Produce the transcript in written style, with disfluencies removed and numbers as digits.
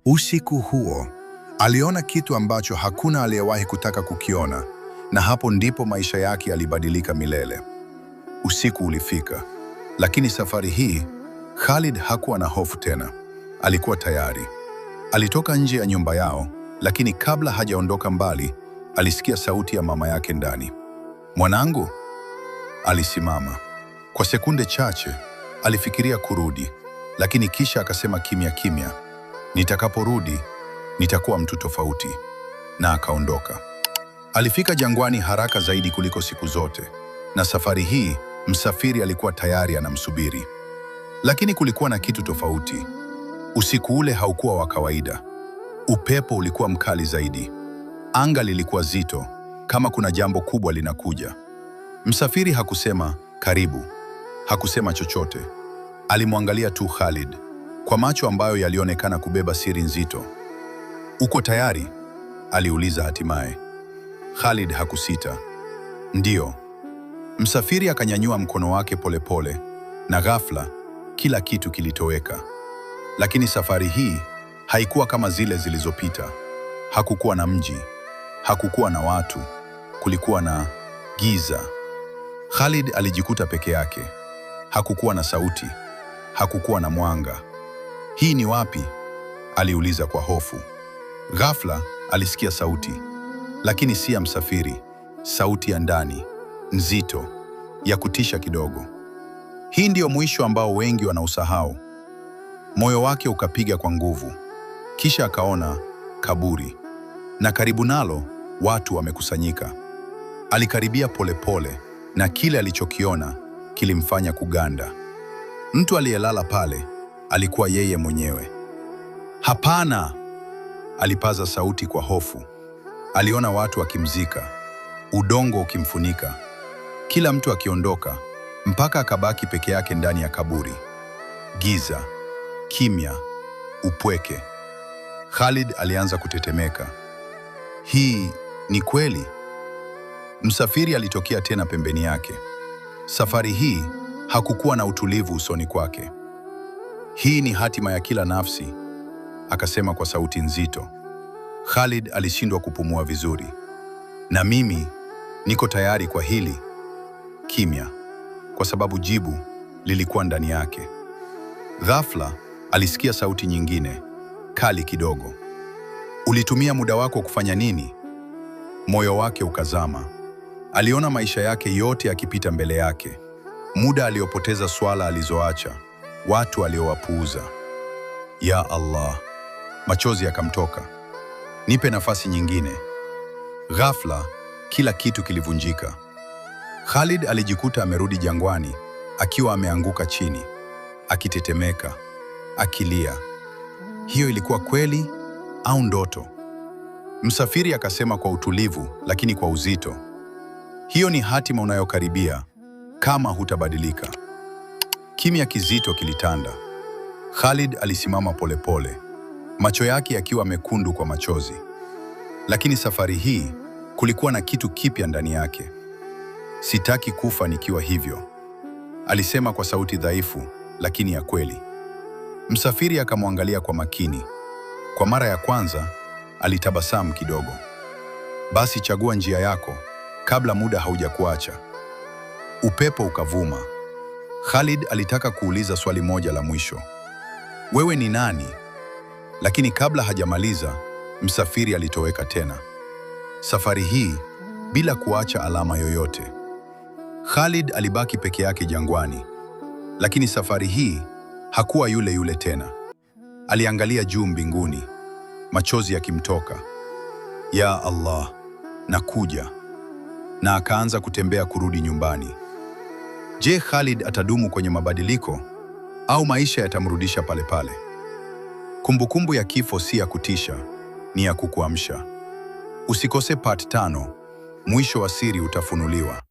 Usiku huo aliona kitu ambacho hakuna aliyewahi kutaka kukiona, na hapo ndipo maisha yake yalibadilika milele. Usiku ulifika, lakini safari hii Khalid hakuwa na hofu tena. Alikuwa tayari. Alitoka nje ya nyumba yao, lakini kabla hajaondoka mbali, alisikia sauti ya mama yake ndani. "Mwanangu?" Alisimama. Kwa sekunde chache alifikiria kurudi, lakini kisha akasema kimya kimya, "Nitakaporudi nitakuwa mtu tofauti." Na akaondoka. Alifika jangwani haraka zaidi kuliko siku zote, na safari hii msafiri alikuwa tayari anamsubiri. Lakini kulikuwa na kitu tofauti. Usiku ule haukuwa wa kawaida. Upepo ulikuwa mkali zaidi. Anga lilikuwa zito, kama kuna jambo kubwa linakuja. Msafiri hakusema karibu, hakusema chochote. Alimwangalia tu Khalid kwa macho ambayo yalionekana kubeba siri nzito. "Uko tayari?" aliuliza hatimaye. Khalid hakusita. "Ndiyo." Msafiri akanyanyua mkono wake polepole, na ghafla kila kitu kilitoweka. Lakini safari hii haikuwa kama zile zilizopita. Hakukuwa na mji, hakukuwa na watu, kulikuwa na giza. Khalid alijikuta peke yake. Hakukuwa na sauti, hakukuwa na mwanga. "Hii ni wapi?" aliuliza kwa hofu. Ghafla alisikia sauti, lakini si ya msafiri, sauti ya ndani, nzito, ya kutisha kidogo. "Hii ndiyo mwisho ambao wengi wanausahau." Moyo wake ukapiga kwa nguvu. Kisha akaona kaburi, na karibu nalo watu wamekusanyika. Alikaribia polepole pole, na kile alichokiona kilimfanya kuganda. Mtu aliyelala pale alikuwa yeye mwenyewe. "Hapana!" alipaza sauti kwa hofu. Aliona watu wakimzika, udongo ukimfunika, kila mtu akiondoka, mpaka akabaki peke yake ndani ya kaburi. Giza, kimya, upweke. Khalid alianza kutetemeka. "Hii ni kweli?" Msafiri alitokea tena pembeni yake. Safari hii hakukuwa na utulivu usoni kwake. "Hii ni hatima ya kila nafsi," akasema kwa sauti nzito. Khalid alishindwa kupumua vizuri. "Na mimi niko tayari kwa hili." Kimya, kwa sababu jibu lilikuwa ndani yake. Ghafla alisikia sauti nyingine, kali kidogo. "Ulitumia muda wako kufanya nini?" Moyo wake ukazama. Aliona maisha yake yote yakipita mbele yake, muda aliopoteza, swala alizoacha, watu aliowapuuza. "Ya Allah!" Machozi yakamtoka. "Nipe nafasi nyingine." Ghafla kila kitu kilivunjika. Khalid alijikuta amerudi jangwani akiwa ameanguka chini, akitetemeka, akilia. Hiyo ilikuwa kweli au ndoto? Msafiri akasema kwa utulivu lakini kwa uzito, "Hiyo ni hatima unayokaribia kama hutabadilika." Kimya kizito kilitanda. Khalid alisimama polepole, macho yake yakiwa mekundu kwa machozi. Lakini safari hii kulikuwa na kitu kipya ndani yake. "Sitaki kufa nikiwa hivyo," alisema kwa sauti dhaifu lakini ya kweli. Msafiri akamwangalia kwa makini. Kwa mara ya kwanza alitabasamu kidogo. "Basi chagua njia yako kabla muda haujakuacha." Upepo ukavuma. Khalid alitaka kuuliza swali moja la mwisho. "Wewe ni nani?" Lakini kabla hajamaliza, msafiri alitoweka tena. Safari hii bila kuacha alama yoyote. Khalid alibaki peke yake jangwani, lakini safari hii hakuwa yule yule tena. Aliangalia juu mbinguni, machozi yakimtoka. "Ya Allah, nakuja." Na akaanza kutembea kurudi nyumbani. Je, Khalid atadumu kwenye mabadiliko au maisha yatamrudisha pale pale? Kumbukumbu ya kifo si ya kutisha, ni ya kukuamsha. Usikose part 5, mwisho wa siri utafunuliwa.